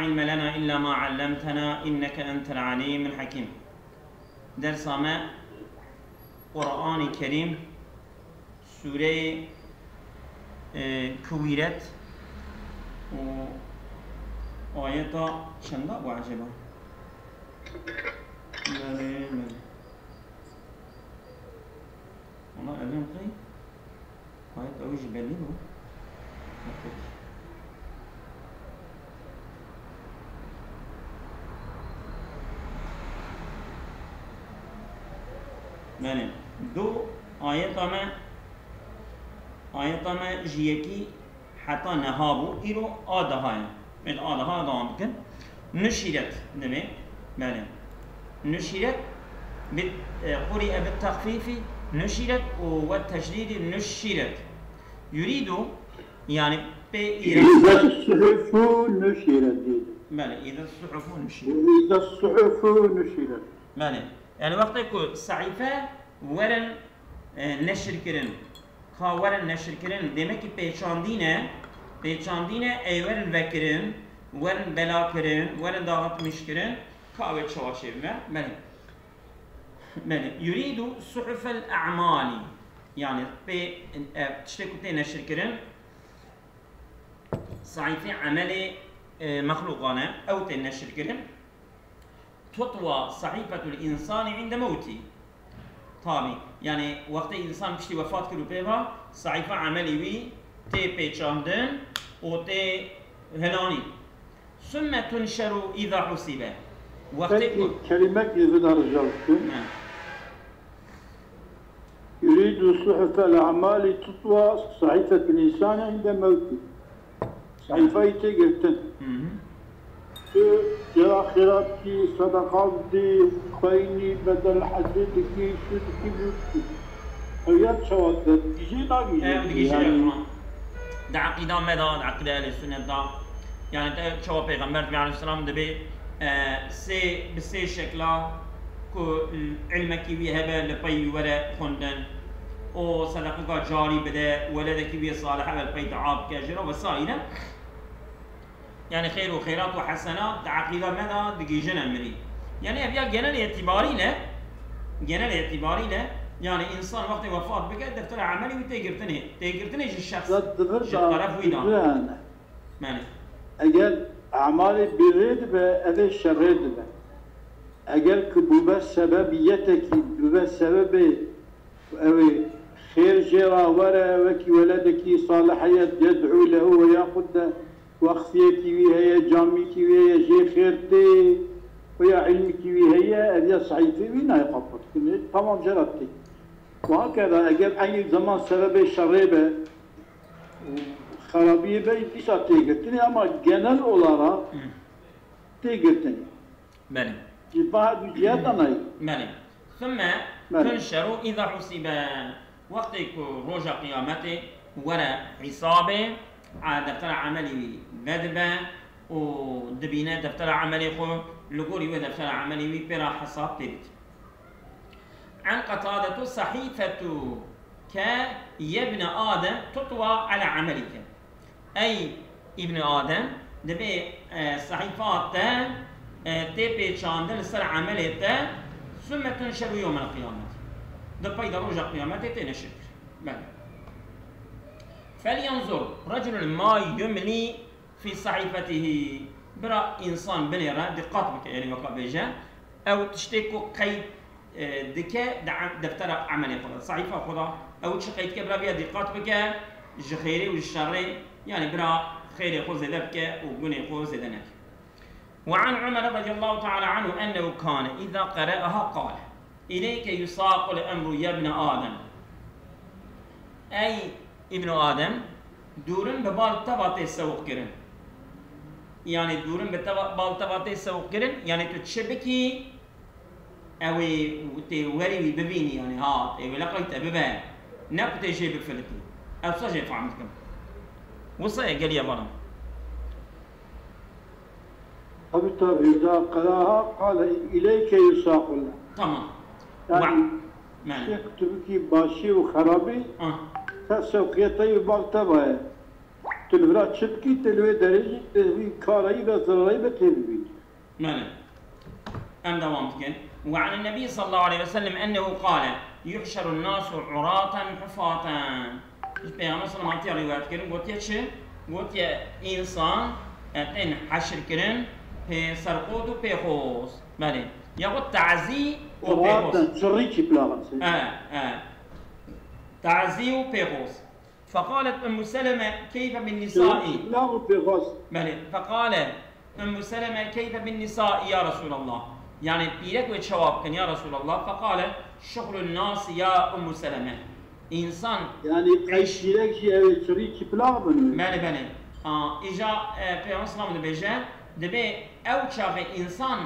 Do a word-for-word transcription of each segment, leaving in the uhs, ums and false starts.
علم لنا إلا ما علمتنا إنك أنت العليم الحكيم. Dersa me Qur'anê Kerîm, sûreyê, e, Kiwîret û ayeta çenda bû ecêba? Belê, belê. Wala evên qey? Ayet ew jî belî bû. Belê. Du ayeta me, ayeta me ji yekî heta neha bû. Îro a daha ye. Em a daha dewam bikin. Nuşîret divê. Belê. Nuşîret bi, e, quri'e bi texfîfî nuşîret û we teşdîdî nuşîret. Yurîdu, yani pê îra. İza suhufu nuşîret. Belê, îza suhufu nuşîret. İza suhufu nuşîret. Belê. Yani wextê ku sehîfe werin, e, neşirkirin. Ka werin neşirkirin, demek ki pêçandîn e, pêçandîn e, ey werin vekirin, werin belakirin, werin dağıtmışkirin, ka ew ê çawa çêbibe? Belê. Belê. Yurîdu suhufel a'malî. Yani pê, e, tiştê ku tê neşirkirin, sehîfê emelê, e, mexlûqan e, ew tên neşirkirin. Tutwa sehîfetul însani inde mewtî. Tabî, yani wextê însan piştî wefat kir û pê ve sehîfa emelê wî tê pêçandin û tê hilanîn. Sümme tunşeru îza husîbe. Wextê Peki, ku kelimek li vê de rica bikim. Ne. Yurîdu suhufel a'malî tutwa sehîfetul însani inde mewtî. Sehîfayî tê girtin. Hı hı. Tu cera xêra dikî, sedeqa didî, xweyinî, bedel hecê dikî, şu dikî, bu dikî. Ew ya çawa dikî? Digihîjî, nagihîjî? Ew digihîjî, yani, ya, tamam. Di eqîda me de, di eqîda ehlê sunnet de, yani, te çawa Pêxember dibê aleyhisselam dibê, e, sê, bi sê şekla ku ilmekî wî hebe li pey wî were xwendin, û sedeqeka carî bide, weledekî wî salih hebe li pey dua bike jê re vesaire. Yani xêr û xêrat û hesenat di eqîda me de digihîjine mirî. Yani ev ya genel îtîbarî ne, genel îtîbarî ne, yani însan wextê wefat bike, deftera emelî wî tê girtinê, tê girtinê ji şexs, ji taraf wî de. Belê. Eger emalê bîrê dibe, ev ê şerê dibe. Eger ki bûbe sebeb yetekî, bûbe sebebê ew ê xêr jê re were, wekî weledekî salih heye, yed'û lehu, we yaxud de wexfiyekî wî heye, camîkî wî heye, jê xêr tê, we ya îlmikî wî heye, ev ya sehîfê wî nayê qapatkirinê, tamam jê re tê. Û hakeza eger eynî zeman sebebê şerê be, û xerabiyê be, dîsa tê girtinê, ama genel olarak Hı. tê girtinê. Belê. Ji va du cihata nayê. Belê. Sümme Belê. tunşeru îza husîbe. Wextê ku roja qiyametê were hîsabê, a, deftera emelî wî vedibe û dibîne deftera emelê xwe, li gorî wê deftera emelî wî pê re hesab tê dikî. An Qetadete sehîfetu ke yebne Adem tutwa ala emelike. Ey Îbn Adem, dibê, e, sehîfa te, e, tê pêçandin li ser emelê te, sümme tunşeru yewmel qiyamet. Di peyda roja qiyametê tê neşir kir. Belê. Felyenzur reculun ma yumlî fî sehîfetihî. Bira însan binêre, diqat bike, yani weka bêje, ew tiştê ku qeyd, e, dike di em-, deftera emelê xwe de, sehîfa xwe de, ew çi qeyd dike, bira vêya diqat bike, ji xêrê û ji şerê, yani bira xêrê xwe zêde bike û gunê xwe zêde neke. Ve an Umer radiyallahu teala anhu ennehu kane îza qere'aha qale. Îleyke yusaqul emru yebne Adem. Ey Îbn Adem, dûrin bi bal teva tê sewq kirin. Yani dûrin bi teva, bal teva tê sewq kirin, yani tu çi bikî, ew ê tê werî wî bibînî, yani ha, tê wê leqay te bibe. Ne ku tê jê bifilitî. Ew sa jê fehm dikim. Wisa ye geliye bana. Tabi tabi, îza qeraha qale ileyke yusaqullah. Tamam. Yani, Wa-, yani. Şêx tu bikî başî û xerabî, Ah. te sewqiyeta wî bal teva ye. Tu li vira çi bikî, tu li wê derê jî, tu wî karayî ve zirarayî ve tê bibînî. Belê. Em dewam dikin. Ve anin Nebî sallallahu aleyhi ve sellem ennehu qale, yuhşerun nasu uraten hufaten. Ji Peygamber sallam hatiye rivayet kirin, gotiye çi? Gotiye, însan, e, tên heşir kirin, pê serqot û pêxoz. Belê. Yaxud tazî û pêxoz. Uraten, çirrî çîplaxin. E, e. Tazî û pêxoz. Feqalet Ummu Seleme, keyfe bin nisai. Çirrî çîplaq û pêxoz. Belê. Feqale Ummu Seleme, keyfe bin nisai ya Resulallah. Yani pîrek wê çawa bikin ya Resulallah? Feqale, şuxlun nasi ya Ummu Seleme. Însan Yani eşîrek jî ew ê çirrî çîplaq bin. Belê, belê. A, îja, e, Peygamber sallam dibêje, dibê ew çaxê însan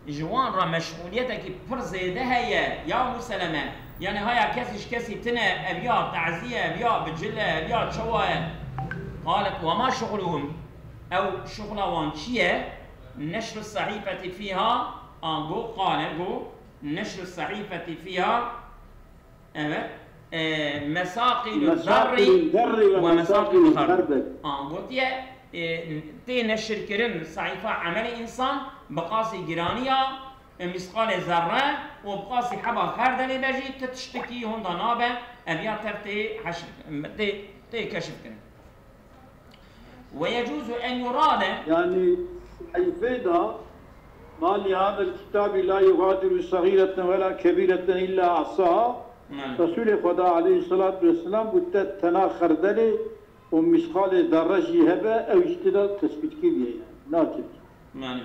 ji wan re meşxûliyetekî pir zêde heye, ya Ummu Seleme. Yani haya kesî ji kesî tine, ev ya tazî ye, ev ya bicil e, ev ya çawa ye. Qalet, ve ma şuxluhum. Ew şuxla wan çi ye? Neşru sehîfetî fîha, a, go qale, go, neşru sehîfetî fîha, evet, e, mesaqîlu zerrî ve mesaqîlu xerd. A, gotiye, e, tê neşirkirin sehîfa emelê însan, bi qasî giraniya, e, misqalê zerre û bi qasî heba xerdelê de jî ti tiştikî honda nabe, ev ya tev tê heşir, tê, tê keşifkirin. Ve yecuzu en yurade. Yani sehîfê de, ma li hadel kitabî la yugadiru saxîreten ve la kebîreten illa ahsaha. Belê. Resulê Xweda aleyhissalatu vesselam got, te tena xerdelê û misqalê zerre jî hebe, ew jî tê de tespît kiriye yani. Naçe. Belê.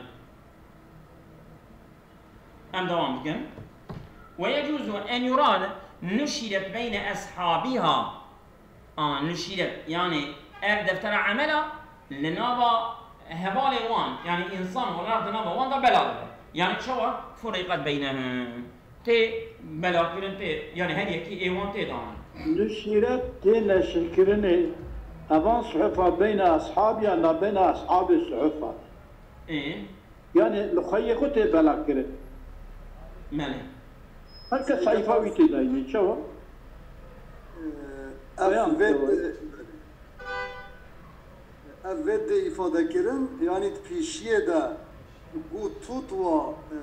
Em dewam dikin. Ve yecuzu en yurade nuşiret beyne eshabiha. A, nuşiret, yani ev deftera emela li nava hevalê wan, yani însan olarak di nava wan de bela dibe. Yani çawa? Furiqet beynehum. Tê belakirin, tê, yani her yekî ê wan tê danin. Nuşiret tê neşirkirinê, evan suhufa beyne eshabiha, na beyne eshabê suhufa. Ê? Yani li xwe yê xwe tê bela kirin. Belê. Her kes sehîfa wî tê dayînê. Çawa? Ee, ev Beyan vê, tê. Ev vê tê îfade kirin, yani di pêşiyê de got tutwa, e,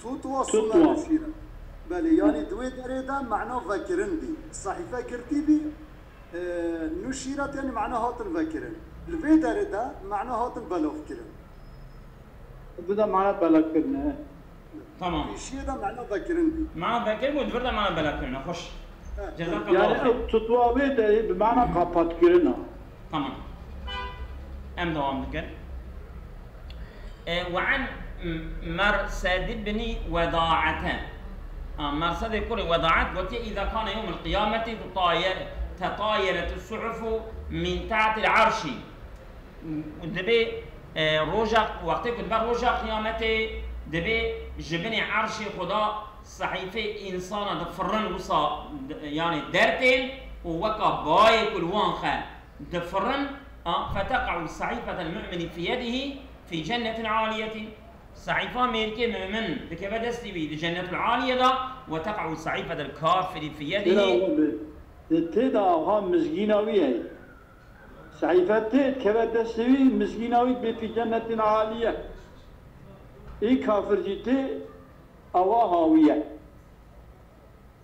tutwa Tutwa. Sûna nuşîre. Belê, yani di wê derê de mana vekirin bî. Sehîfe girtî bî, e, nuşîret yani mana hatin vekirin. Li vê derê de mana hatin belav kirin. Bi de mana bela kirine. Tamam. Pêşiyê de mana vekirin bî. Mana vekirin û di vir de mana bela kirine. Xweş. He. Cezakallahu Yani xeyr. Ew tutwa wê de bi mana qapat kirina. Tamam. Em dewam dikin. E, ve an Mersed ibn Wedaate. Ha, Mersedê kurê Wedaat gotiye, "İza kana yevmul qiyameti tetaye-, tetayeretus suhufu min tahtil arşi." Dibê, e, roja, wextê ku dibe roja qiyametê, dibê ji binê erşê Xweda sehîfê însana difirin wisa, d-, yani dertên û weka bayê ku li wan xe difirin, a, feteqa'u sehîfetel mu'mini fî yedihî fî cennetin aliyetin. Sehîfa mêrikê mu'min dikeve destê wî di cennetul aliye de, ve teqa'u sehîfetel kafiri fî Tê de yedihî. Tê de aha mizgîna wî heye. Sehîfe tê dikeve destê wî, mizgîna wî dibê fî cennetin aliye. Ê kafir jî tê, ewa hawiye.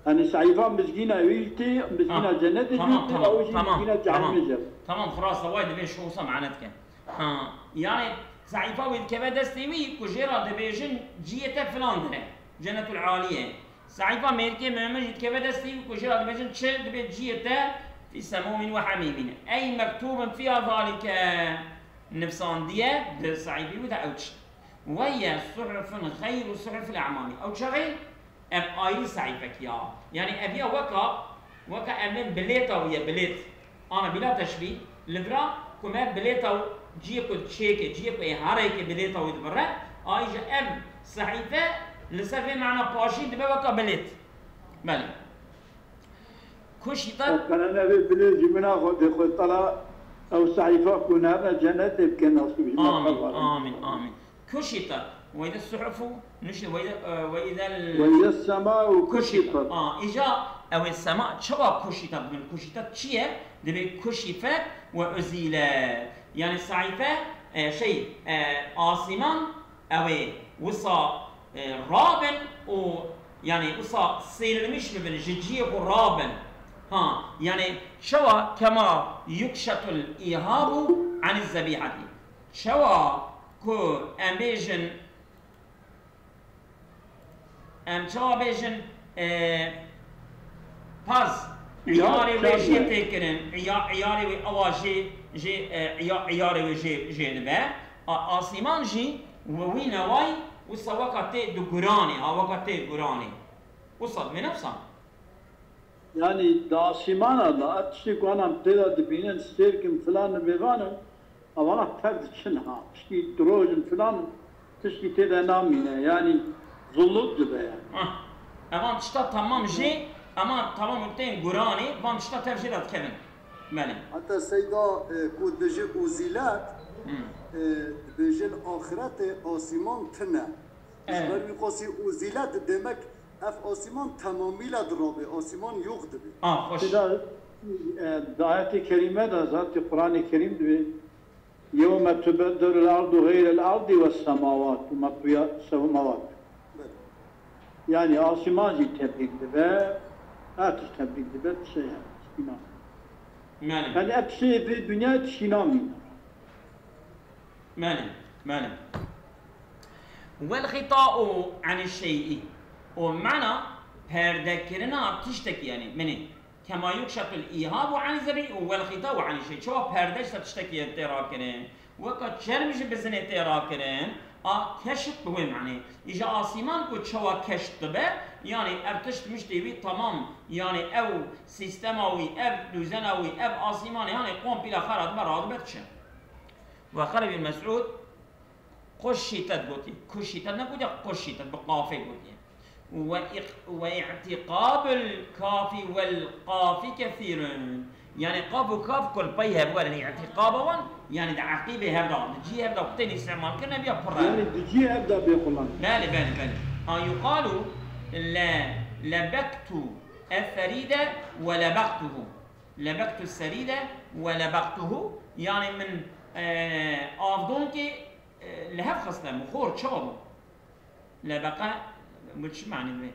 Yani sehîfa mizgîna wî tê, mizgîna Ha, cennetê tamam, jî tê, tamam, ew jî tamam, mizgîna tamam. Cehennemê jî. Tamam, xulasa way dibê şu olsa manet ke. Ha, yani sehîfa wî dikeve destê wî ku jê re dibêjin ciyê te filan dire. Cennetul aliye. Sehîfa mêrikê mu'min jî dikeve destê wî ku jê re dibêjin çi? Dibê ciyê te fî semûmin ve hemîmin. Ey mektûbin fîha zalike, nivsandiye di sehîfê wî de ew tişt. Ve ye suhufun xeyru suhufil a'malî. Ew çaxê ev ayrî sehîfekî ya. Yani ev ya weka, weka ev ê bilêta wî ye, bilêt. Ana bila teşbîh, li vira ku me bilêta ciyê ku çêke, ciyê ku ê herêke bilêta wî dibire, ayî ji ev sehîfe li ser vê mana paşî dibe weka bilêt. Belê. Kuşitat. Qelene vê bilê ji min a xwe dê xwe tala ew sehîfa ku nebe cennetê bike nasîb ji me Amin, qebale. Amin, amin. Kuşitat. Ve ize suhufu nuşi-, ve ize, e, ve izel Ve ize semau kuşitat. Aa, îca Ew ê sema çawa kuşîtet bin? Kuşîtet çi ye? Dibê kuşîfet we uzîlet. Yani saife, e, şey, e, asiman, ew ê wisa, e, rabin û yani wisa sêrilmiş bibin, ji cihê xwe rabin. Ha, yani çawa kema yukşetul ihabu anî zebîheti. Çawa ku em bêjin, em çawa bêjin, e, paz, Ya, îyarê wê çend jê me? tê kirin, îya-, îyarê wê ewa jê, jê, e, îya-, îyarê wê jê, jê dibe. A-, asîman jî we wî newayî wisa weka tê di guranê, ha, weka tê guranê. Wisa dibê ne wisa? Yani di asîmana de, ev tiştê ku ana em tê de dibînin, stêrkin filan û bêvan in, evana tev diçin ha. Piştî du roj in filan, tiştî tê de namîne. Yani zulût dibe yani. Ah, evan tişta tamam jê, ama tamam û tên guranê, van tişta tev jê de dikevin. Belê. Heta seyda, e, ku dijî uzîlet, Hmm. e, dibêjin axiretê asîman tine. Evet. Ji ber wî qasî uzîlet demek ev asîman temamîle dirabê, asîman yox dibê. Ah, xweş. Tê de, e, di ayetê kerîme de, zaten Qur'anê Kerîm dibê, "Yewme tubeddelul ardu xeyrel ardi ve semawat." Û me tuya semawat. Belê. Yani asîman jî tebdîl dibe, her tişt tebdîl dibe, tiştê hene, tiştî namîne. Belê. Yani ev tiştê vê dinyayê tiştî namîne. Belê, belê. Wel xita'u anî şey'i. O mana perdekirina tiştekî, yani, menê. Kema yukşetul ihabu anî zebî û wel xita'u anî şey. Çawa perde ji ser tiştekî tê rakirin. Weka çerm ji bizinê tê rakirin, a keşt bi wê manê. Îja asîman ku çawa keşt dibe, yani ev tişt miştê wî tamam, yani ew sîstema wî, ev duzena wî, ev asîmanê, yani kompîla xera dibe, radibe diçe. Ve qala Ibn Mes'ud, Kuşîtet gotî. Kuşîtet ne gotiye, kuşîtet bi qafê gotiye. Ve iq-, ve i'tîqabul kafî wel qafi kesîrun. Yani qaf û kaf kulpey hebû werin. Îtîqaba wan, yani di eqîbê hevda, di cî hevda ku tên îstîmal kirine biya pir e. Yani di cî hevda bê qulan. Belê, belê, belê. Ha, yuqalu le-, lebektu es-serîde ve lebektuhu. Lebektu serîde ve lebektuhu. Yani min, e, avdonkê, e, li hev xiste, min xor çawa bû. Lebeqe, bu çi manî dibe?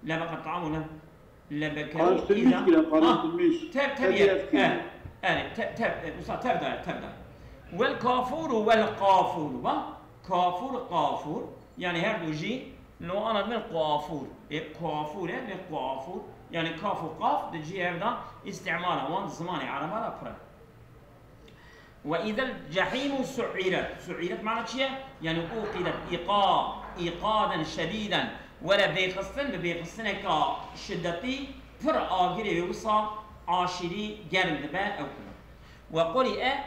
Lebeqe ta'amu le-, lebeke Karıştırmış îza-, bile, ha, karıştırmış. Tev, tev Tev ye. Ev kiriyor. Eh, yani, te-, tev, e, usta tev daye, tev daye. Wel kafuru, wel kafuru, ba? Kafur, kafur. Yani her du jî, no ana dibe kafur. E, kafur e, ne kafur. Yani kaf û qaf, di cî ev de îstîmala wan di zimanê ereba de pir e. Ve izel cehîmu su'iret. Su'iret mana çi ye? Yani uqidet iqa-, iqaden şedîden. Were bêxistin, bi bêxistineka şidetî pir agirê wê wisa aşîrî germ dibe ew kule. Ve quri'e,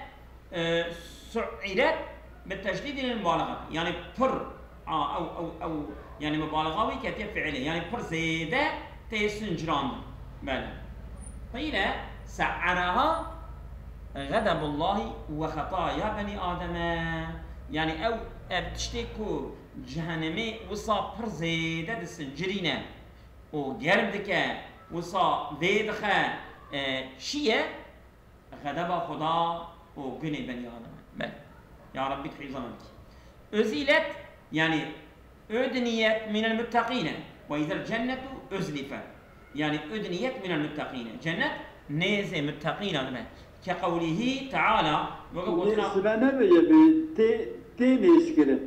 e, su'iret bi teşdîdî lil mubalaxa. Yani pir, a, ew, ew, ew, yani mubalaxa wî ketiye fiilê. Yani pir zêde tê sincirandin. Belê. Qîle se'eraha xedebullahi ve xetaya benî Ademe. Yani ew, ev tiştê ku cehennemê wisa pir zêde disincirîne û germ dike, wisa vê dixe, e, çi ye? Xedeba Xuda û gunê benî Adem e. Belê. Ya Rabbî, tu hîfza me bikî. Uzîlet, yani, udniyet minel mutteqîne. Ve izel cennetu uzlifet. Yani, udniyet minel mutteqîne. Cennet nêzê mutteqîna dibe. Ke qewlîhî teala, weke gotina Nêz dibe nebêje, bê tê, tê nêzkirin.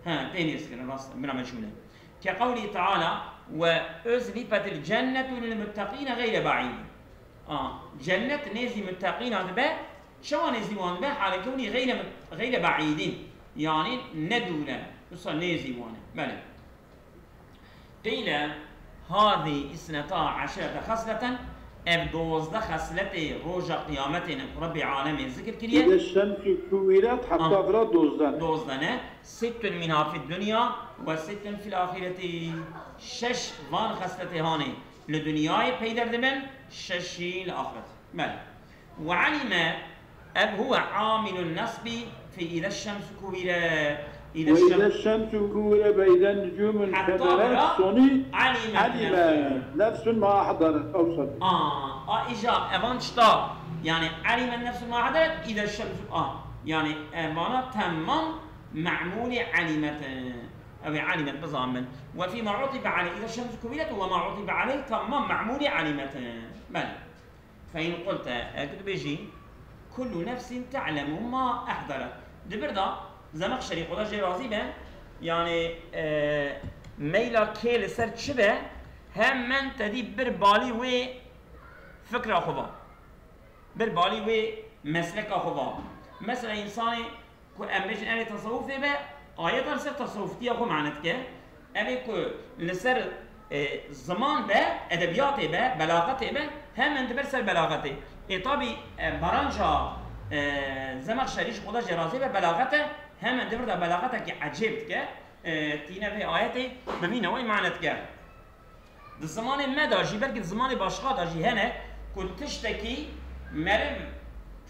Ha, tê nêzkirin, rast e, bila meçhûl e. Ke qewlî teala, "Ve uzlifetil cennetu lil mutteqîne geyre ba'îd." A, cennet nêzî mutteqîna dibe, çawa nêzî wan dibe? Halê kewnî geyre mut-, geyre ba'îdîn. Yani ne dûr e, wisa nêzî wan e. Belê. Qîle, "Hâzî isneta eşrete xesleten", ev dozdeh xesletê roja qiyametê ne ku Rebbê alemê zikir kiriye. Îde şemsu kuwiret, Ha. heta vira dozdeh ne. Dozdeh ne. Sittun minha fid dunya ve sittun fil ahireti. Şeş van xesletê hanê li dinyayê peyder dibin, şeşî li axiret. Belê. Ve alime ev huve amilun nesbî إذا الشمس كورت، إذا الشمس، وإذا الشمس كورت، وإذا النجوم حتى انكدرت، بلا sonî علمت علمت نفس. نفس ما أحضرت. Ew ser. A, a, îja evan tişta, yani علمت نفس ما أحضرت إذا الشمس, a, yani evana temam memûlê علمت, ew ê علمت bizanin. وفيما عطف عليه إذا الشمس كورت وما عطف عليه temam memûlê علمت. Belê. فإن قلت, eger tu bêjî, كل نفس تعلم ما أحضرت. Di vir de Zemexşerî, Xweda jê razî be, yani, e, meyla kê li ser çi be, hemen tedî bir balî wê fikra xwe va. Bir balî wê mesleka xwe va. Mesela, însanê ku em bêjin ev ê tesewufê be, ayeta li ser tesewuftiya xwe mane dike. Ev ê ku li ser, e, ziman be, edebiyatê be, belaxetê be, hemen dibir ser belaxetê. Ê tabî, e, baranca, e, Zemexşerî, ji Xweda jê razî be, belaxet e, hemen dibir de belaxetekî ecêb dike. E, tîne vê ayetê bi vî newayî mane dike. Di zimanê me de jî, belkî di zimanê başqa de jî hene ku tiştekî meriv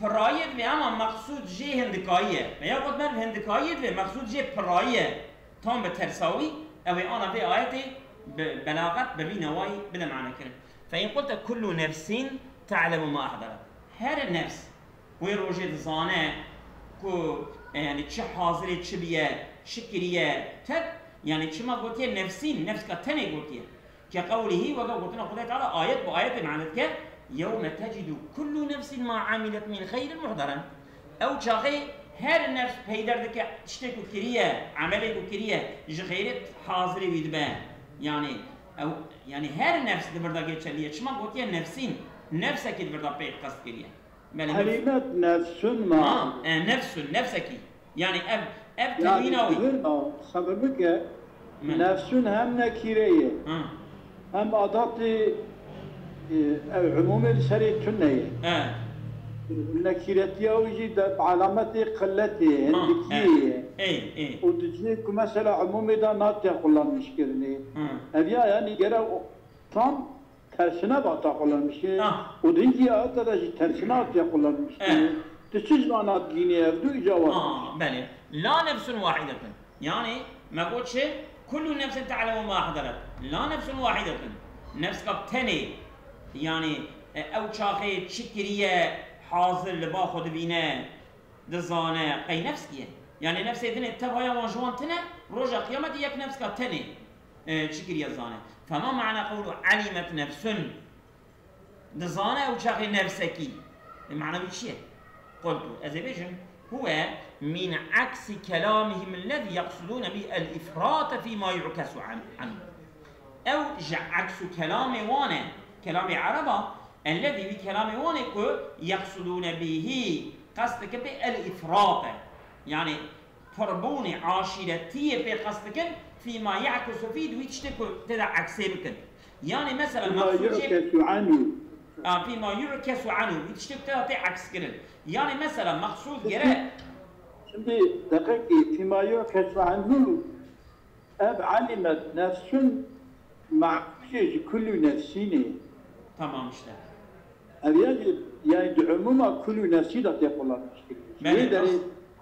pirayî ye divê, ama meqsûd jê hindikayî ye. Me ya got meriv hindikayî ye divê, meqsûd jê pirayî ye. Tam bi tersawî, ew ê ana vê ayetê bi belaxet, bi vî newayî bide manekirin. فإن قلت كل نفس تعلم ما أحضرت. Her nefs wê rojê dizane ku, e, yani çi hazirê çi biye, çi kiriye, tek, yani çima gotiye nefsîn, nefska tenê gotiye. كقوله, weke gotina Xwedê Teala ayet bi ayetê mane dike, يوم تجد كل نفس ما عملت من خير محضرا. Ew çaxê her nefs peyder dike tiştê ku kiriye, emelê ku kiriye, ji xeyrê hazirê wî dibe. Yani ew, yani her nefs di vir de geçerli ye. Çima gotiye nefsîn? Nefsekî di vir de pê qest kiriye. Belê, nefs. Helimet nefsun ma. Ha, e, nefsun, nefsekî. Yani ev, ev Yani tedwîna wî. Hurma, xeber bike, Me. Nefsun hem nekîre ye, Ha. hem adatê, e, ew umûmê li serê tune ye. E. Nekîretiya wî jî de bi alametê qilletê ye, Ha, hindikiyê e. ye. Ê, ê. Û di cihê ku mesela umûmê de natiye qulanmişkirinê. Ha. Ev ya yani gere o tam tersine bata qulanmişkirinê. Ah. Û di hingî ayeta de jî tersine hatiye qulanmişkirinê. Eh. Tu çi ji vana digînî ev du îca wa? Aa, belê. La nefsun wahidetun. Yani me got çi? Kullu nefsin te'lemu ma ahderet. La nefsun wahidetun. Nefska tenê. Yani, e, ew çaxê çi kiriye hazir li ba xwe dibîne, dizane, qey nefs kiye. Yani nefsê dinê tevaya wan ji wan tine, roja qiyametê yek nefska tenê, e, çi kiriye zane. Fema ma'na qewlu alimet nefsun. Dizane ew çaxê nefsekî. E, mana wî çi ye? Qultu, ez ê bêjim, huwe min aksi kelamihim ellezî yeqsudûne bî el-îfrate fî ma yu'kesu an-, anhu. Ew ji eksu kelamê wan e, kelamê ereba, ellezî wî kelamê wan e ku yeqsudûne bîhî, qest dike bê el-îfrate. Yani, pirbûnê aşîretiyê pê qest dikin, fîma ye'kusu fî, di wî tiştê ku tê de eksê bikin. Yani mesela Fîma meqsûd jê, yu'kesu anhu. a, fîma yu'kesu anhu, wî tiştê ku tê de tê ekskirin. Yani mesela meqsûd gere, Şimdi deqekî fîma yu'kesu anhu, ev alimet nefsun ma'kûlê ji kullu nefsînê. Tamam işte. Ev ya jî, yani di umûma kullu nefsî de tê qulanmiş kiriye. Belê, Wê derê, rast.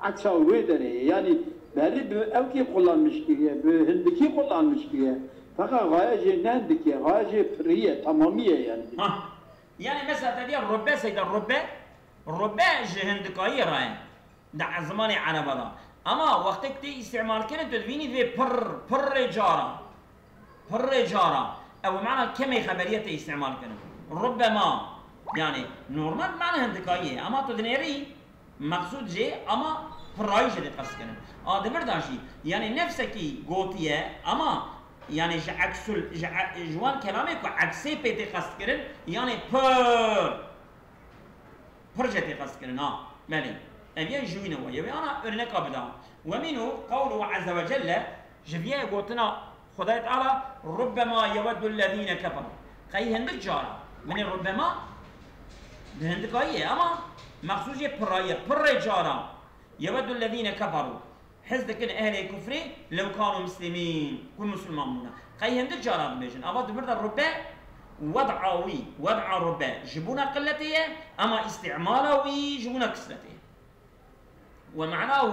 Eksa wê derê ye. Yani berî bi ewkî qulanmiş kiriye, bi hindikî qulanmiş kiriye. Feqet gaye jê ne hindikî ye, gaye jê pirî ye, temamî ye yani. Ha. Yani mesela te diye rubbe seyda rubbe, rubbe ji hindikayî re ye. Di zimanê ereba de. Ama wextê ku tê îstîmal kirin, tu dibînî vê pirr, pirrê cara. Pirrê cara. Ew mana kemê xeberiye tê îstîmal kirin. Rubbema. Yani normal mana hindikayî ye. Ama tu dinêrî meqsûd jê ama pirrayî jê tê qest kirin. A di vir de jî. Yani nefsekî gotiye ama yani ji eksul, ji, e- ji wan kelamê ku eksê pê tê qest kirin, yani pir. Pir jê tê qest kirin, ha. Belê. Ev ye ji wî ne wa. Yewê ana örneka bida. Ve minhu qawluhu azze ve celle, ji vî ye gotina Xwedayê Teala, rubbema yeweddul lezîne keferû. Qey hindik cara. Binê rubbema, di hindikayî ye, ama meqsûd jê pirrayî ye. Pirrê cara. Yeweddul lezîne keferû. Hez dikin ehlê kufrê, lew kanu muslimîn, ku musulman bûne. Qey hindik cara dibêjin. Ava di vir de rubbe, wed'a wî, wed'a rubbe, ji bona qilletê ye, ama îstîmala wî ji bona kisretê ye. ومعناه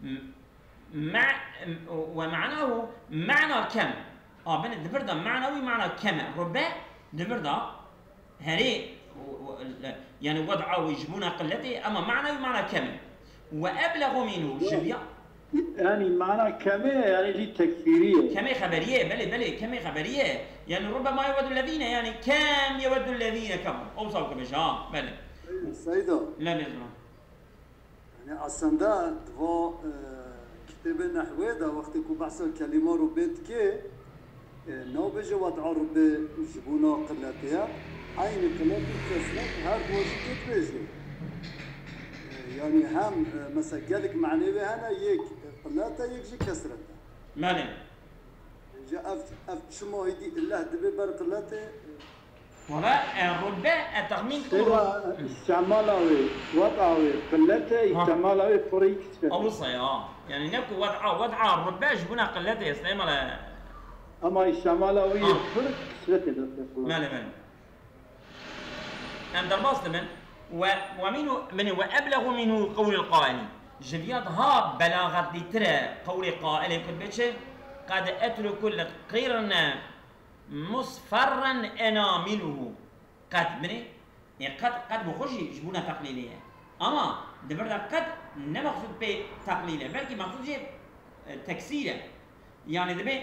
م-، مع-، ومعناه معنى كم. A, belê, di vir de mana wî mana kem e. Rubbe di vir de herê, yani wed'a wî ji bona qiletê, ama mana wî mana kem e. وأبلغ منه, ji viya- Yani mana kemê, yani jî tekfîrî ye. Kemê xeberî ye, belê, belê, kemê xeberî ye. Yani ربما يود الذين, yani كم يود الذين كفروا. Ew saw ke bêje, ha, belê. Seyda. Lê nêzana. Yani aslında di va, e, kitêbê nehwê de wextê ku behsa kelîma rubê dike, e, nabêje wed'a rubê ji bona qiletê ye. Eynî qilet û kesret her du jî tê dibêje. E, yani hem, e, mesela gelek manê wê hene, yek qilet e, yek jî kesret e. Belê. Ji ev, ev çima hêdî illeh dibe ber qiletê? Wala, e, rubbe, e, texmîn Seyda, îstemala wê, wed'a wê, qilete, Ha. îstemala wê pirî kisvet. Ew wisa ye, ha. Yani ne ku wed'a, wed'a rubbe ji bona qilete îstemala. Ama îstemala wê Ha. pir kisvetê dest pê. Belê, belê. Em derbas dibin. Ve, ve minu, min ve ebleğu minhu qewlul qailî. Ji viya daha belaxetlîtir e qewlê qailê ku dibê çi? Qed etrukul qirne musferren enamiluhu. Qed, binê, ê qed, qed bi xwe jî ji bona teqlîlê ye. Ama di vir de qed ne mexsûd pê teqlîl e, belkî mexsûd jê, e, teksîr e. Yani dibê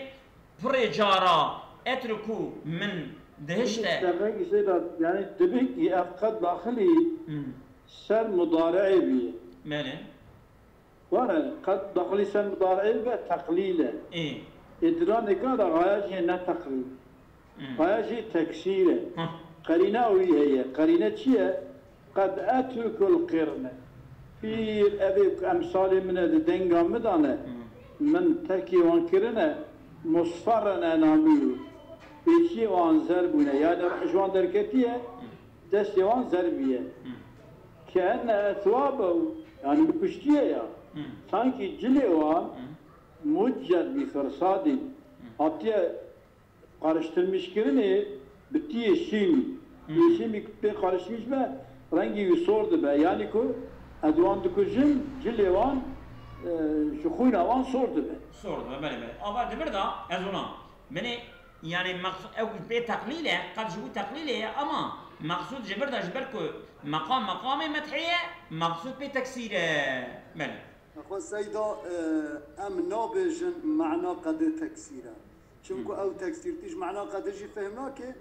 pirê cara etruku min dihişte. Devek jê de, yani dibê ki ev qed daxilî Hmm. ser mudari'ê bîye. Belê. Were, qed daxilî ser mudari'ê be teqlîl e. Ê. Ê diranê ka da gaya jê ne teqlîl. Hmm. Gaya jê teksîr e. Hah. Qerîna wî heye. Qerîne çi ye? Qed etrukul qirne. Pîr evê ku emsalê min e di denga min de ne. Hmm. Min terkê wan kirine. Musferren enamîlu. Pêçiyê wan zer bûne. Yani rih ji wan derketiye. Hmm. Destê wan zer bûye. Hmm. Keenne etwabehu, yani bi kuştiye ya. Hmm. Sankî cilê wan Hmm. muccet bi firsadîn. Hmm. Hatiye qariştirmîşkirinê bi tiyê şînî. Hmm. Tiyê şînî pê qariştirmîş be, rengî wî sor dibe. Yani ku ez wan dikujim, cilê wan, e, ji xwîna wan sor dibe. Sor dibe, belê, belê. Ava di vir de ez ona. Binê, yani, meqs-, ew pê teqlîl e, qed ji bo teqlîlê ye, ama meqsûd ji vir de, ji ber ku meqam meqamê methê ye, meqsûd pê teksîr e. Belê. Xwe Seyda, e, em nabêjin mana qedê teksîr e. Çimku Hmm. ew teksîrtî ji mana qedê jî fêhm nake,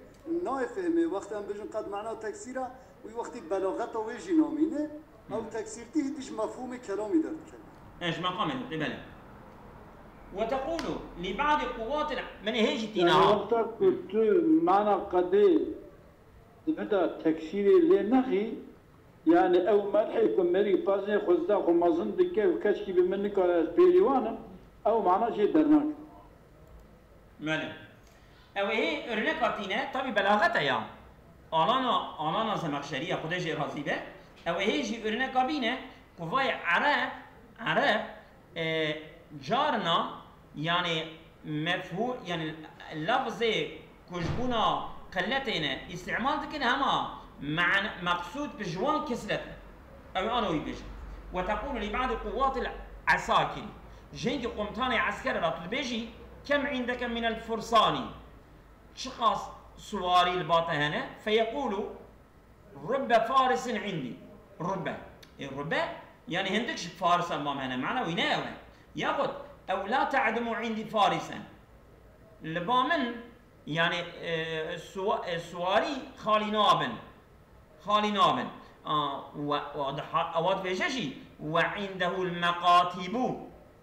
nayê fêhmê. Wextê em bêjin qed mana teksîr e, wî wextî belaxeta wê jî namîne, ew Hmm. teksîrtî hîdî ji mefhûmê kelamî derdikeve. E, ji meqamê de, belê. وتقول لبعض قوات ال-، min hê jî tîna. Yani wexta ku tu mana qedê di vir de teksîrê lê nexî, yani ew merhê ku merî pazinê xwe zida xwe mezin dike û keşkî bi min nikare ez pêlîwan im, ew mana jê dernake. Belê. Ew ê hê örnek hatîne, tabî belaxet e ya. Alana, Alana Zemexşerî ya, Xwedê jê razî be. Ew ê hê jî örneka bîne, ku vay Ereb, Ereb, e, carna, yani mefhû-, yani lafzê ku ji bona qilletê ne îstimal dikin, hema man-, meqsûd bi ji wan kesret e. Ew ana wî bêje. وتقول لبعض قوات العساكر. Ji hingî komutanê eskerê re tu dibêjî, كم عندك من الفرسان؟ Çiqas siwarî li ba te hene? فيقول رب فارس عندي. Rubbe. Ê rubbe, yani hindik ji farisa li ba me hene. Mana wî ne ew e. Yaxud, ew لا تعدم عندي فارسا. Li ba min, yani, e, suwa-, e, siwarî xalî nabin. Xalî nabin. A, we, we diha-, ewa dibêje jî, وعنده المقاتب.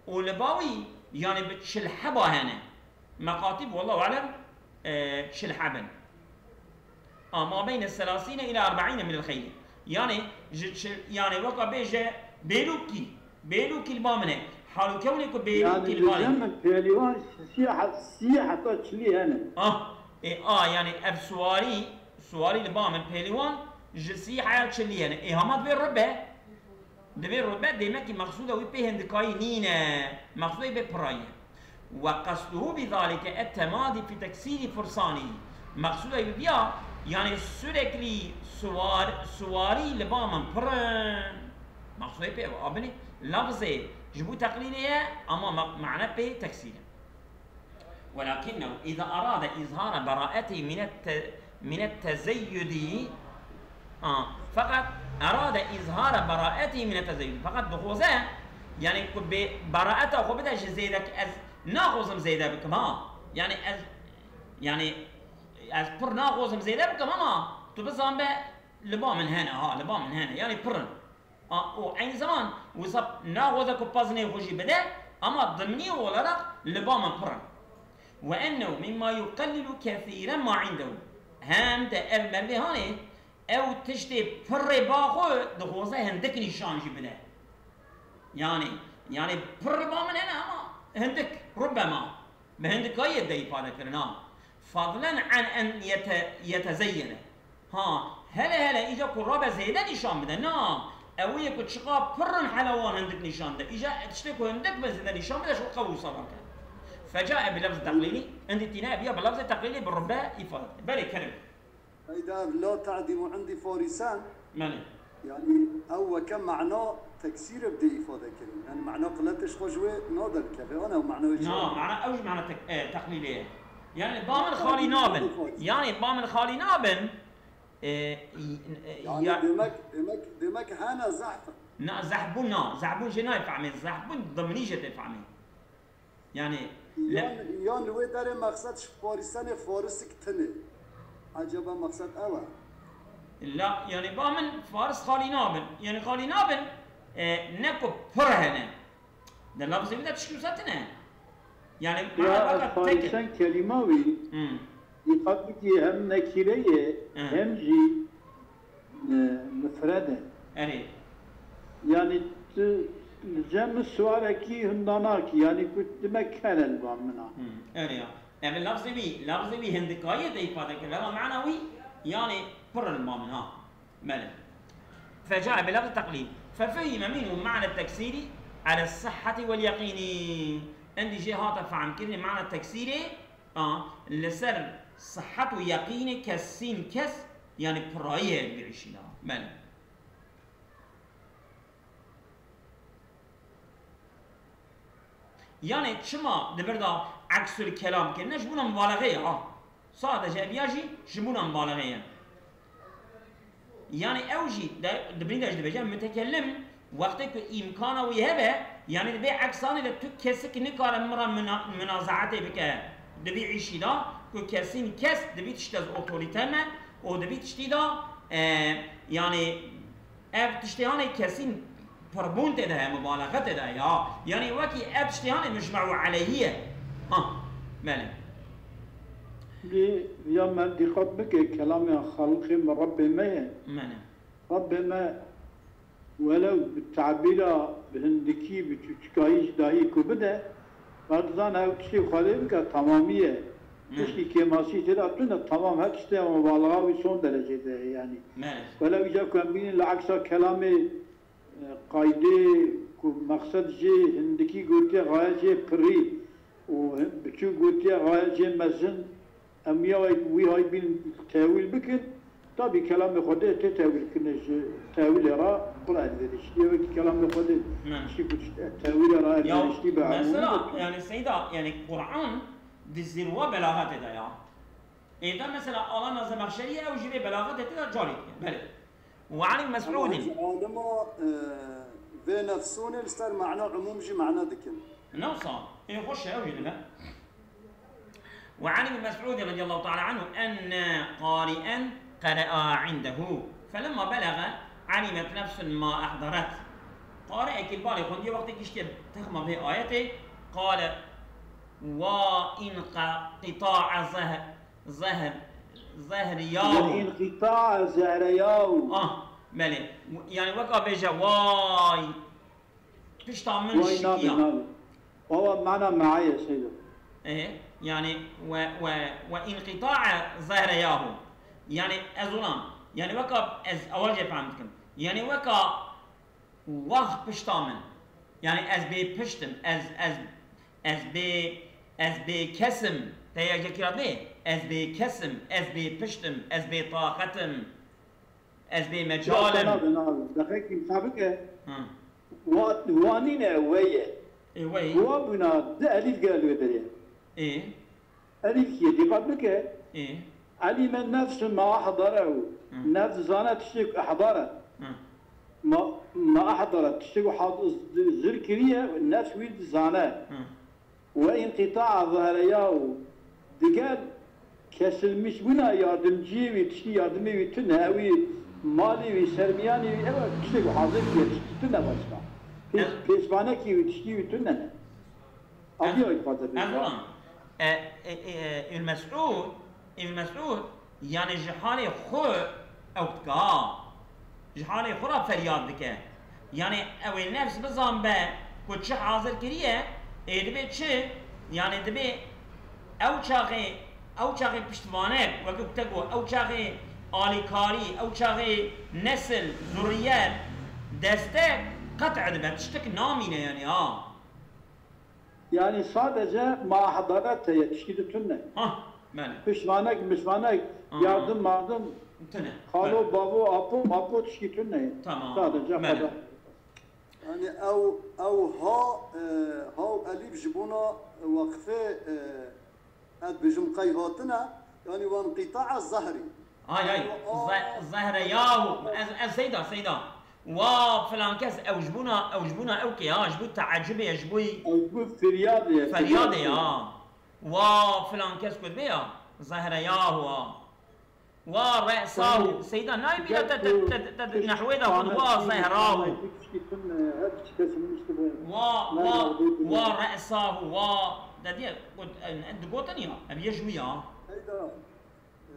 Û li ba wî, yani bi çil heba hene. Meqatîb, wallahu alem, e, çil heb in. A, ما بين ثلاثين إلى أربعين من الخيل. Yani, ji çil, yani weka bêje bêlûkî, bêlûkî li ba min e. Hal û kewnê ku bêlûkî Yani li ba min. Pêlîwan sî he-, sî heta çilî hene. Ah, e, a, yani ev siwarî, siwarî li ba min pêlîwan ji sî heya çilî hene. Ê hema divê rubbe. Divê rubbe, demekî meqsûda wî pê hindikayî nîne. Meqsûda wî pê pirayî ye. وقصده بذلك التمادي في تكسير فرسانه. Meqsûda wî viya, yani sürekli suwar-, suwarî li ba min pir in. Meqsûda wî pê ew a binê. Lafzê ji bo teqlîlê ye, ama ma-, mane pê teksîr e. ولكنه إذا أراد إظهار براءته من الت-، من التزيد، ha, فقط أراد إظهار براءته من التزيد. Feqet dixwaze, yani ku bê beraeta xwe bide ji zêdek-, ez naxwazim zêde bikim, ha. Yani ez, yani ez pir naxwazim zêde bikim, ama tu bizan be li ba min hene, ha, li ba min hene. Yani pir in. A, û eyn zeman wisa naxwaze ku pazinê xwe jî bide, ama dimnî olarak li ba min pir in. وأنه مما يقلل كثيرا ما عنده. Hem de ev mervê hanê, ew tiştê pirê ba xwe dixwaze hindik nîşan jî bide. Yani, yani pir ba min hene ama hindik, rubbema. Bi hindikayê de îfade kirin, ha. فضلا عن أن يت-، يتزين. Ha, hele hele îca ku rabe zêde nîşan bide. Na, ew yê ku çiqa pir in hele wan hindik nîşan bide. Îca tiştê ku hindik be zêde nîşan bide, ji xwe qewl wisa nake. فجاء بلفظ تقليلي, hindî tîne ev ya bi lafzê teqlîlî bi rubbe îfade dike. Belê, kerem. Heyda ev la ta'dimu indi farisen. Belê. Yani ew weke mana teksîr e bide îfade kirin. Yani mana qiletê ji xwe ji wê nade dikeve. Ana ew mana wê çi Na, ye? Mana ew jî mana tek-, e, teqlîlê ye. Yani ba min xalî nabin. Yani ba min xalî nabin. E, e, Yani ya demek, demek, demek hene zehf. Na, zehbûn na. Zehbûn jê nayê fehmê. Zehbûn dimnî jê tê fehmê. Yani, le- Yan, yan li wê derê mexsed ji Farisenê Farisik tune. Acaba mexsed ew e? La, yani ba min Faris xalî nabin. Yani xalî nabin, e, ne ku pir hene. Di lafzê wî de tişkî wisa tune. Yani mana Ya, weka tek e. Farisen kelîma wî, Hmm. dîqat bikî hem nekîre ye, Hmm. hem jî e, mifred e. Erê. Yani tu li cem siwarekî hindanakî, yani ku dime kelel ba min a. Hmm, erê ya. Ev lafzê wî, lafzê wî hindikayê de îfade kir. Lema mana wî, yani pir in ba min ha. Belê. فجاء بلفظ التقليل. ففهم منه معنى التكسير على الصحة واليقين. Endî jê hate fehmkirinê mana teksîrê, A, li ser sihet û yeqînê kesîn kes, yani pirayî heye di vî îşî de. Belê. Yani çima di vir de eksül kelam kirine, ji bona mubalexê ye, ha. Sadece ev ya jî ji bona mubalexê ye. Yani ew jî de, di binî de jî dibêje, mutekellim wextê ku îmkana wî hebe, yani dibê eksanê de tu kesik nikare min re muna-, munazaetê bike. Di vî îşî de ku kesîn kes di vî tişt de otorîte me û di vî tiştî de, e, yani ev tiştê hanê kesîn pirbûn tê de heye, mubalexe tê de heye, ha. Yani wekî ev tiştê hanê mujmeû aleyhî ye. Ha, belê. Lê ya me dîqat bike, kelamê Xaliqê me, Rebbê me ye. Belê. Rebbê me welew bi tabîra bi hindikî, bi çûçikayî jî dahî ku bide, ba dizane ew tiştê Xwedê bike, tamamî ye. Hmm. Tiştî kêmasî tê de tune, tamam, her tiştê mubalaxa wî son derecê de ye, yanî. Belê. Welew îca ku em bînin li eksa kelamê, e, qaydê ku mexsed jê hindikî gotiye, xayet jê pirî û biçûk gotiye, xayet jê mezin, em ya wî hay bîn tewîl bikin, tabî kelamê Xwedê tê tewîl kirinê, ji tewîlê re pir elverişlî ye, wekî kelamê Xwedê Ne. tiştî ku tewîlê re Ya, elverişlî be, mesela, emû yani Seyda, yani Kur'an di zirwa belaxetê de ya. Êda mesela Alana Zemexşerî ew jî vê belaxetê tê de carî dikin. Belê. Û Elî Mesûdî. Ama hiç alima, e, vê nefsûnê li ser mana umûm jî mana dikin. Ne wisa? Ê xweş e, ew jî dibe. وعن ابن مسعود رضي الله تعالى عنه أن قارئا قرأ عنده فلما بلغ علمت نفس ما أحضرت. Qariekî li balê xwendiye wextê giştiye texma vê ayetê, qale, wa in qe-, qita'a zeh-, zehr-, zehriyahu. Wa in qita'a zehriyahu. Ah, belê. Yani weka bêje, way, pişta min Way şikiya. Nabe, nabe. Wawa mana me'aye seyda. E, yani we, we, we inqita'a zehreyahu. Yani ez olam. Yani weka ez awal jê fehm dikim. Yani weka wax pişta min. Yani ez bê piştim. Ez, ez, ez bê, ez bê kesim. Te ya jekira bê. Ez bê kesim. Ez bê piştim. Ez bê taqetim. Ez bê mecalim. Nabe, nabe. Dexekî sabike. Hı. Wa, wa nîne, we ye. Ê, we ye. Wa bûna di elîf gel wê derê. Ê. Elîf kî ye, dîqat bike. Ê. Elîme nefsu ma ahdarehu. Hı. Nefs zane tiştê ku ahdare. Hı. Ma, ma ahdare tiştê ku had-, z-, zir kiriye, nefs wî dizane. Hı. Ve inqita'a zehreyahu. Digel kesilmiş bûna yardimciyê wî, tiştî yardimê wî tune, ew wî malê wî, sermiyanê wî, ew tiştê ku hazir kiriye, tiştî tune başka. Pêş-, pêşvanekî wî, tiştî wî tune ne. Aviya wî dixwaze bêje. Ez, ez, e, e, e, Ibn Mes'ud, Ibn Mes'ud, yani ji halê xwe ew dike ha. Ji halê xwe re feryad dike. Yani ew ê nefs bizan be ku çi hazir kiriye, ê dibe çi? Yani dibe ew çaxê, ew çaxê piştvanek, wekî ku te got, ew çaxê alîkarî, ew çaxê nesil, zurriyet, destek qet dibe, tiştek namîne yani ha. Yani sadece ma ahdaret heye, tiştî di tune. Ha, belê. Piştvanek, mişvanek, Ha. yardim, mardim, Tune. xalo, Belê. bavo, apo, mapo tiştî tune. Tamam. Sadece Belê. xada. Yani ew, ew ha, e, ha û elîf ji bona weqfê, e, ez dibêjim qey hatine, yani wan qîta'a zehri. Ay, ay, Yani, ze-, aa, zehre yahu. Ez, ez seyda, seyda. Wa filan kes ew ji bona, ew ji bona ew kê ya, ji bo teecibê, ji bo Ew ji bo firyadê ye, feryadê firyadê. ya. Wa filan kes ku dibe ya, zehre yahu ha. Wa re'sahu. Yani, Seyda, nayê bîra te, te, te, te, te, nehwê de hûn, wa zehrahu. Wa, wa, wa re'sahu, wa, te diye, got, e, digotin ya, ev yê ji wî ya. Seyda, e,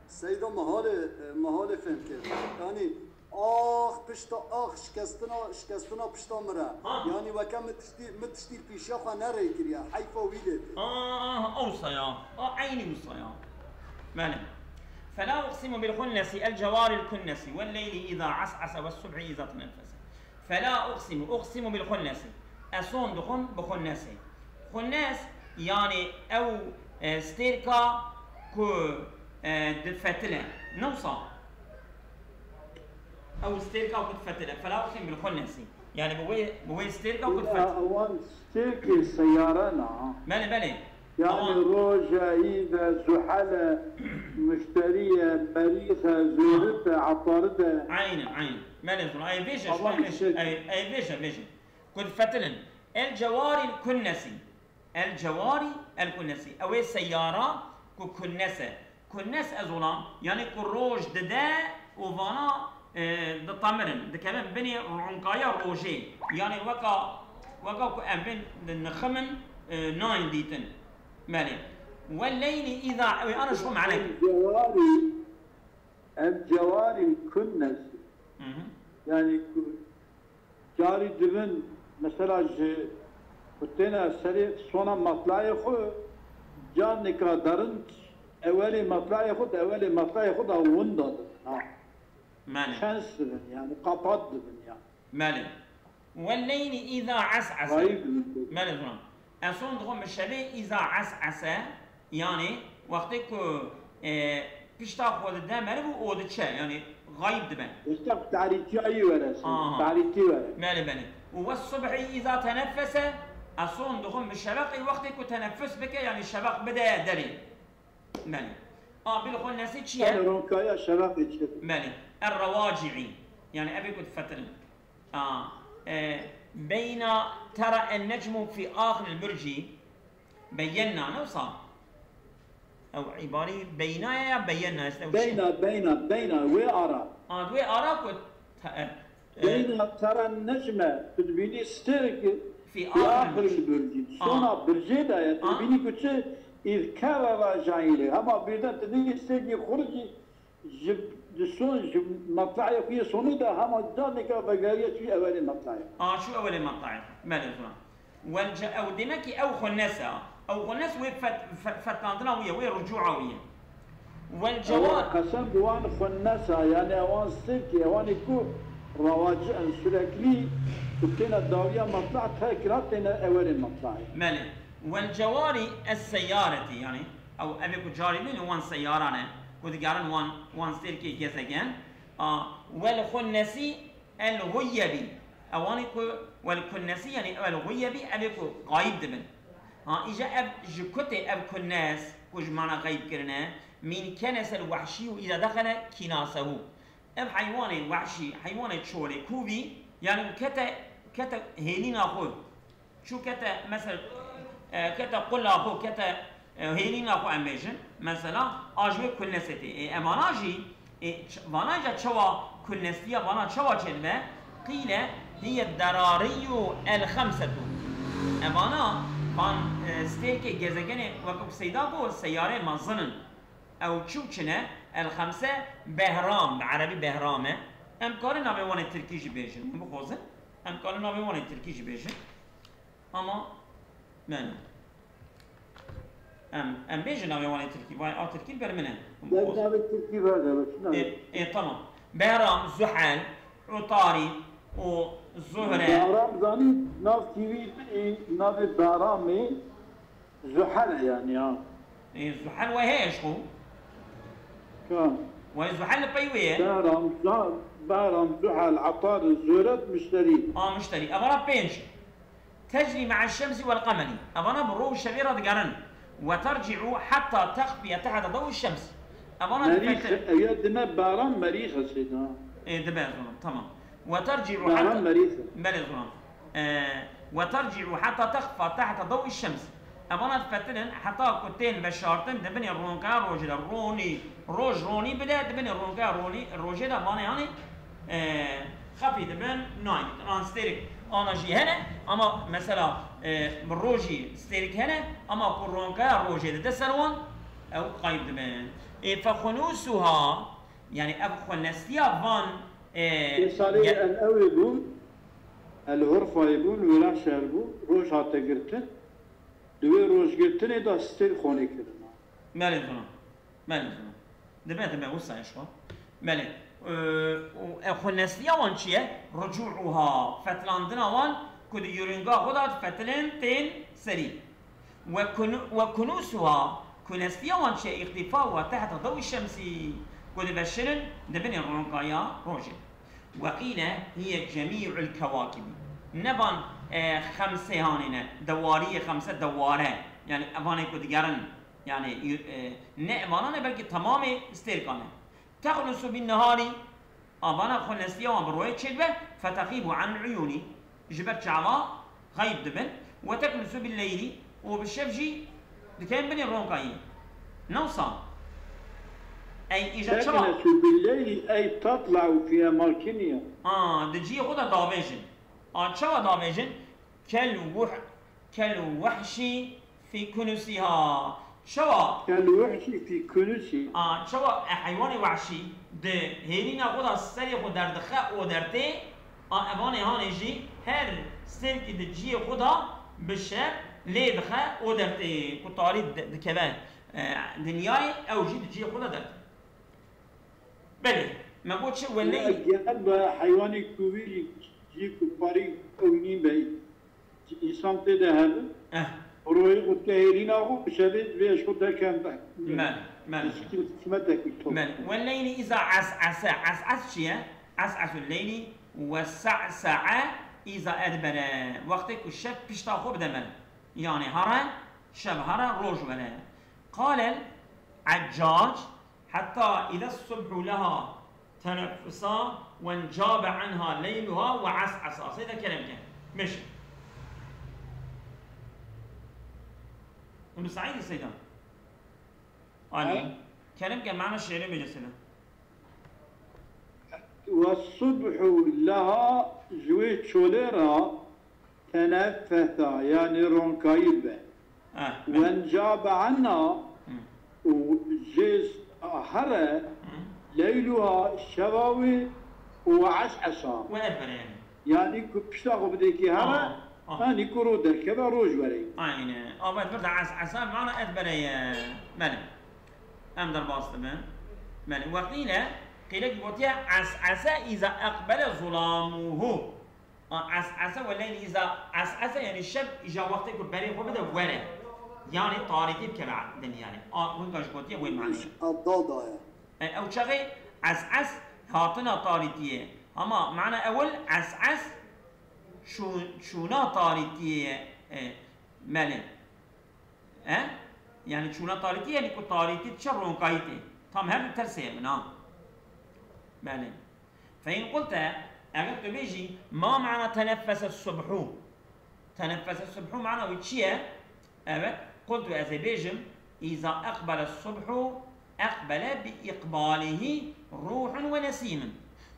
Seyda mehalê, e, mehalê fêm kir. Yani, ax, pişta ax, şikestina, şikestina pişta min re. Ha. Yani, weke min tiştî, min tiştî pîşiya xwe nerê kiriye, heyfa wî lê tê. Ah, ah, ah, wisa ya. Ah, eynî wisa ya. Belê. فلا أقسم بالخنس الجوار الكنس والليل إذا عسعس والصبح إذا تنفس. فلا أقسم، أقسم بالخنس. Ez son dixwim bi xunnesê. Xunnes, yani ew, e, stêrka ku, e, difetile. Ne wisa? Ew stêrka ku difetile. فلا أقسم بالخنس. Yani bi wê, bi wê stêrka ku difetile. Wan stêrkê seyare ne. Belê, belê. Yani Awan- roje, îve, zuhele, muşteriye, merîxe, zêrite, etaride. Aynen, aynen. Belê zûna. Ay vêje, Awan şuna vêje. Ay, ay vêje, vêje. Ku difetilin. El cewarî el kunnesi. El cewarî el kunnesi. Ew ê seyara ku kunnese. Kunnes ez olam, yani ku roj dide û vana, e, ditemirin, dikevin binê ronkaya rojê. Yani weka, weka ku em bên di niximin, e, nayên dîtin. Belê. Welleyli îza, ew ana ji xwe mane kir. Cewarî, el cewarî kunnes. Hı hı. Yani ku carî dibin, mesela ji ku têne serê sona matlayê xwe, carnika derin ewelê matlayê xwe, di ewelê matlayê xwe de winda dibin, ha. Mane. Çens dibin, yani, kapat dibin, yani. Mane. Welleyli îza es'ese. Gayib dibin. Mane, zûna. Ez son dixwim bi şevê îza es'ese, yani, wextê ku, e, pişta xwe dide meriv û o diçe, yani, gayib dibe. Wexta ku tarîtiya yî were, Aha. tarîtî were. Belê, belê. Û wes subhî îza teneffese, ez son dixwim bi şeveqê wextê ku teneffus bike, yani, şeveq bide derê. Belê. A, bil xunnesî çi ye? Belê, ronkaya şeveqê çi? Belê. Er rewaci'î. Yani, evê ku difetirin. A, e, beyna tera en necmu fî axiril burcî. Beyenna, ne wisa? Ew îbarî beyna ye ya beyenna, işte ew çi? Beyna, beyna, beyna, wê ara. A, wê ara ku te-, e, e, Beyna tera necme, tu dibînî stêrek Fî fî axiril axiril burcî. Burcî. Sona Aha. bircê de ye, tu Aha. dibînî ku çi îz keveva jayîlê. Hema birden tu dibînî stêrkî xurcî Ji, ji son, ji matlayê xwe yê sonê de hema carneke vegeriya çû ewelê matlayê. A, çû ewelê matlayê. Belê, zûna. Wel ce-, ew demek ki ew xunnes e. Ew xunnes wê fet-, fe-, fetandina wî ye, wê rucûa wî ye. Wel Ew cewar. Qesem bi wan xunnesa, yani ewan sirkê, ewanê ku rewaci en sürekli ku têne dawiya matla, tekrar têne ewelê matlayê. Belê. Wel cewari es seyareti, yani, ew, evê ku carî bînin wan seyaran e, ku digerin wan, wan stêrkê gezegen. A, wel xunnesî el guyyebi. Ewanê ku wel kunnesi, yanî ew el xuyebî, ev ê ku qayîb dibin. Ha, îja ev ji kutê ev kunnes, ku ji mana xeyb kirine, mîn kenesel wehşî û îza dexele kînasehu. Ev heywanê wehşî, heywanê çolê, kûvî, yanî kete, kete hêlîna xwe. Çû kete, mesel, e, kete qula xwe, kete, e, hêlîna xwe em bêjin. Mesela, a ji wê kunnesê tê. Ê, evana jî, ê, ç-, vana îca çawa kunnestiya vana çawa çêdibe? Qîle hiye derariyyu el xemsetu. Evana van, e, stêrkê gezegenê wekî ku Seyda got, seyarê mezin in. Ew çi û çi ne? El xemse behram, bi erebî behram e. Em karin navê wan ê tirkî jî bêjin. Hûn bixwazin, em karin navê wan ê tirkî jî bêjin. Ama, yani, em, em bêjin navê wan ê tirkî. Vay, a tirkî li ber min e. Hûn bixwazin. Navê tirkî ver de, çi navê? Ê, ê, tamam. Behram, Zuhel, Utarî û Zuhre. Behram zanî, nav T V, ê, navê Behram ê Zuhel e yani ya. Ê, Zuhel we heye ji xwe? Ka. Wey Zuhel li pey wê ye? Behram, Zuhel, Behram, Zuhel, Atar, Zuhret, Müşteri. A, Müşteri. Evana pênc. Tecrî me'a şemsî wel qemeri. Evana bi roj û şevê re digerin. Ve terci'u heta texfiye tehte dawi şems. Evana Merîx, difetin. Ev ya dime Behram Merîx e Seyda. Ê, dibe ez ona, tamam. Ve terci'u Behram heta Merîx e. Belê zona. Ee, ve terci'u heta texfa tehte dawi şems. Evana difetinin heta ku tên veşartin di binê ronka rojê de. Ronî, roj ronî bide, di binê ronka ronî, rojê de vanê hanê, e, xefî dibin, nayîn. An stêrik ana jî hene, ama mesela, e, bi rojî stêrik hene, ama ku ronka rojê dide ser wan, ew qayb dibin. Ê, fexunûsuha, yani ev xwelnestiya van, e, Ê salê ye- el ewê bû, el urfayê bû, li wêra şer bû, roj hate girtin. Di wê rojgirtinê de stêr xonê kirina. Belê zona. Belê zona. Dibe, dibe, wisa eşwa. Belê. Ee, û ev xwelnestiya wan çi ye? Rucu'uha, fetilandina wan ku di yûringa xwe de fetilin tên serî. Ve kunu-, ve kunusuha, kunestiya wan çi ye? İxtifa ve tehta dawi şemsî, ku diveşirin di binê ronkaya rojê. Ve qîle hiye cemî'ul kewakibî. Ne van, e, xemsê hanê ne, dewariyê xemse deware. Yani evanê ku digerin, yani, e, ne evanan e, belkî temamê stêrkan e. Texlusu bin neharî, avana xwelnestiya wan bi royê çêdibe, fetexîbu an uyûnî, ji ber çava xeyb dibin, ve teklusu bil leylî, û bi şev jî dikevin binê ronkayî. Ne wisa? Ey, îja çawa? Teklusu bil leylî, ey tatla'u fî emakiniha. A, di cihê xwe de davêjin. A, çawa davêjin? Kel wuh-, kel wehşî fî kunusiha. Çawa? Kel wehşî fî kunusiha. A, çawa, e, heywanê wehşî di hêrîna xwe de serê xwe derdixe û dertê, a, evanê hanê jî her stêrkî di cihê xwe de bi şev lê dixe û dertê. Ku tarî di-, dikeve, e, dinyayê, ew jî di cihê xwe de dertê. Belê, me got çi? Weleyî. Eger bi heywanê kûvî jî cî ku parî ew nîn be, însan tê de hebe, Eh. Royê xwe dike hêrîna xwe, bi şevê vê ji xwe derkevin be. Me, me. Hikmetekî top. Me. Weleyî îza es'ese. Es'es çi ye? Es'esul leyli ve sa'sa'a îza edbere. Wextê ku şev pişta xwe bide me. Yani here, şev here, roj were. Qalel Eccac, Hetta îze subhu leha teneffesa wencabe anha leyluha ve es'esa. Seyda kerem ke. Meşe. Ibn Saîd Seyda. Ali. He? Kerem ke mana şiirê bêje Seyda. Ve subhu leha ji wê çolê re teneffesa, yani ronkayî be. Ah, belê. Wencabe anha Hı. û jê here Hı. leyluha şeva wê û es'esa. Û edbere yani. Yani ku pişta xwe bidêkî here, Aa, aa. yani ku ro derkeve roj were. Aynen. Ama edber de es'esa mana edbere ye. Belê. Em derbas dibin. Belê. Weqîle, qîlek gotiye es'ese îza eqbele zulamuhu. A, es'ese weleyli îza es'ese, yani şev îja wextê ku berê xwe bide were. Yani tarîtî bikeve dinyayê. A, winka ji gotiye wê manê. Ev dal daye. E, ew çaxê es'es hatina tarîtiyê. Ama mana ewil es'es Çû-, çûna tarîtiyê ye, e, belê. E? Yani çûna tarîtî, yani ku tarîtî diçe ronkayî tê. Tam her du tersê ye min, ha. Belê. Fe in qulte, eger tu bêjî, ma mana teneffese subhu? Teneffese subhu mana wî çi ye? Evet, qultu, ez ê bêjim, îza eqbele subhu, eqbele bi iqbalihî ruhun ve nesîmin.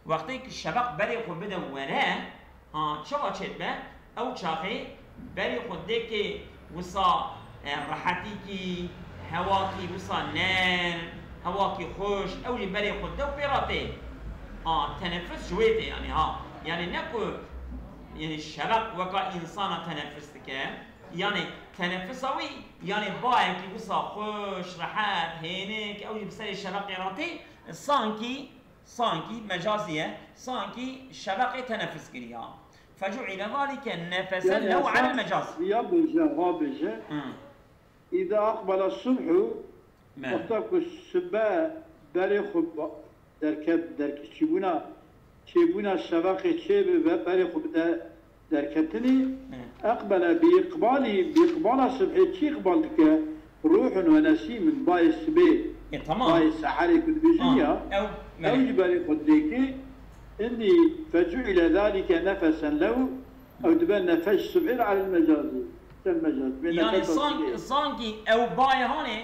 Wextê ki şeveq berê xwe bide were, ha, çawa çêdibe? Ew çaxê berê xwe dêkê wisa, e, rehetîkî, hewakî wisa nerm, hewakî xweş, ew jî berê xwe dide û pê re tê. Ha, tenefus ji wê tê, yani, ha. Yani ne ku, yani şeveq weka însana tenefus dike, yani tenefisa wî, yani bayekî wisa xweş, rehet, hênik, ew jî bi serê şeveqê re tê, sankî, sankî mecazî ye, sankî şeveqê tenefus kiriya. Fecu'ile zalike nefesen Yani lew esas alel mecaz. Ya bêje, ha bêje. Hı. Îda aqbala subhu, Me. Wexta ku sibe berê xwe ba-, derket, derketçîbûna, çêbûna şeveqê çê bibe, berê xwe bide derketinê, Hı. Eqbele bi iqbalî, bi iqbala sibhê çi iqbal dike? Ruhun ve nesîmin, bayê sibê, E, tamam. Bayê seherê ku dibêjin Ha, ya, ew, ew belê. Ji berê xwe didêkê, indî fecu'ile zalike nefesen lew, ew dibe nefes sibhê li alel mecazî. Sen mecaz. Bê Yani nefes sank-, alê. Sankî ew bayê hanê,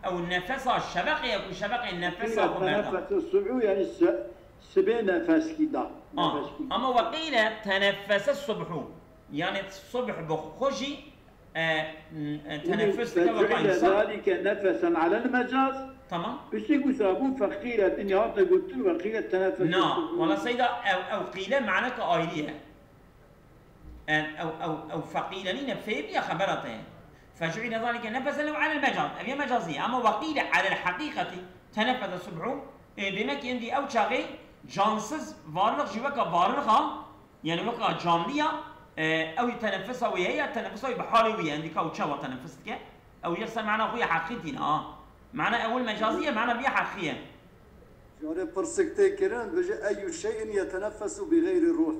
ew nefesa şeveqê ye ku şeveqê nefesa Qîle xwe berda. Tenefese subhu, yani se-, sibê nefeskî da. Ah, Nefeskî. Ama we qîle tenefese subhu. Yani subh bi xwe jî, e, n-, e, tenefus dike weka Fecu'ile insan. Zalike nefesen alel mecaz. Tamam. Piştî ku sabûn feqîle dinya hate gotin ve qîle tenefese Na, subhu. Wala seyda ew, ew qîle maneke ayrî ye. Ev, ew, ew, ew feqîle nîne, fêb ya xebera te ye. Fecu'ile zalike nefesen lew alel mecaz. Ev ye mecazî ye. Ama weqîle alel heqîqetî tenefese subhu. E, demek ki endî ew çaxê cansiz varlık jî weka varlık a, yani weka canlî ya, e, ew tenefesa wê heye, tenefesa wê bi halê wê ye. Endî ka ew çawa tenefus dike? Ew yek ser mana xwe ya heqî tîne, ha. Mana ewil mecazî ye, mana vî heqî ye. Carê pirsik tê kirin, dibêje, "Eyyû şey'in yeteneffesu bi geyri ruh?"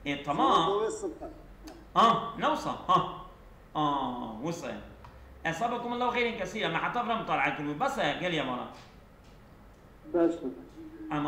E, tamam. Cevaba wê sıfır. Ha, ne wisa? Ha. Aa, wisa ye. Esabekumullahu xeyren kesîra. Me heta vira mutalae kiribû. Bes e, gel ya mala. Bes e. Emanet.